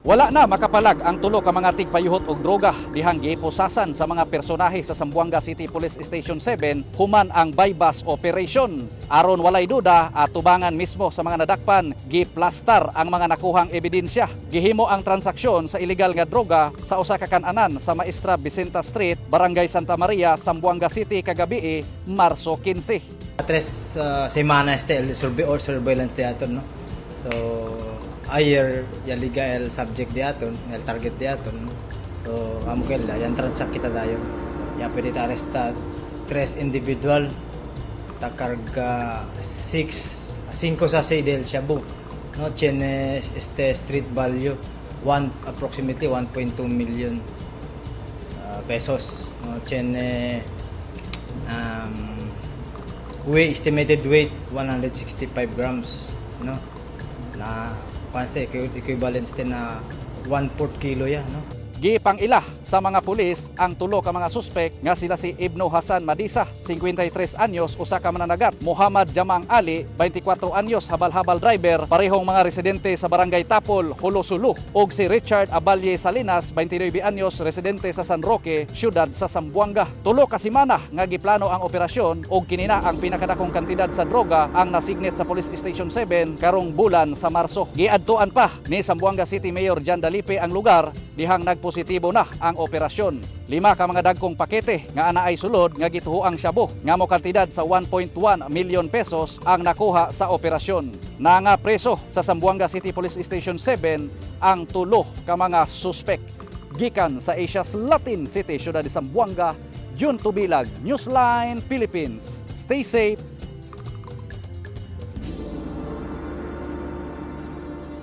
Wala na makapalag ang tulo ka mga tigpayuhot og droga dihang gipusasan sa mga personahe sa Zamboanga City Police Station 7 human ang buy-bust operation. Aron walay duda, atubangan mismo sa mga nadakpan, giplastar ang mga nakuhang ebidensya. Gihimo ang transaksyon sa ilegal nga droga sa usa ka kan-anan sa Maestra Vicenta Street, Barangay Santa Maria, Zamboanga City kagabi, Marso 15. 3 semana este el survey or surveillance de aton, no? So ayer ya liga el subject de aton, el target de aton, no? So amo kela yan transact kita dayon. So, ya pwede ta arresta tres individual ta carga 6 5 sachet del shabu, no? Tiene este street value one approximately 1.2 million pesos, no? Tiene weight, estimated weight 165 grams, no? Na panse equivalence din na 1/4 kilo ya, no? Gipang-ila sa mga pulis ang tulo ka mga suspek nga sila si Ibno Hasan Madisa, 53 anyos, usa ka mananagat, Muhammad Jamang Ali, 24 anyos, habal-habal driver, parehong mga residente sa Barangay Tapol, Jolo, Sulu, ug si Richard Abalye Salinas, 29 anyos, residente sa San Roque, siyudad sa Zamboanga. Tulo ka semana nga giplano ang operasyon ug kini na ang pinakadakong kantidad sa droga ang nasignit sa Police Station 7 karong bulan sa Marso. Giadtuan pa ni Zamboanga City Mayor John Dalipe ang lugar dihang nagpositibo na ang operasyon. Lima ka mga dagkong pakete nga anaay sulod nga gituhoang shabu nga mo kantidad sa 1.1 milyon pesos ang nakuha sa operasyon. Nanga preso sa Zamboanga City Police Station 7 ang tulo ka mga suspek. Gikan sa Asia's Latin City, siyudad de Zamboanga, June Tubilag, Newsline Philippines. Stay safe.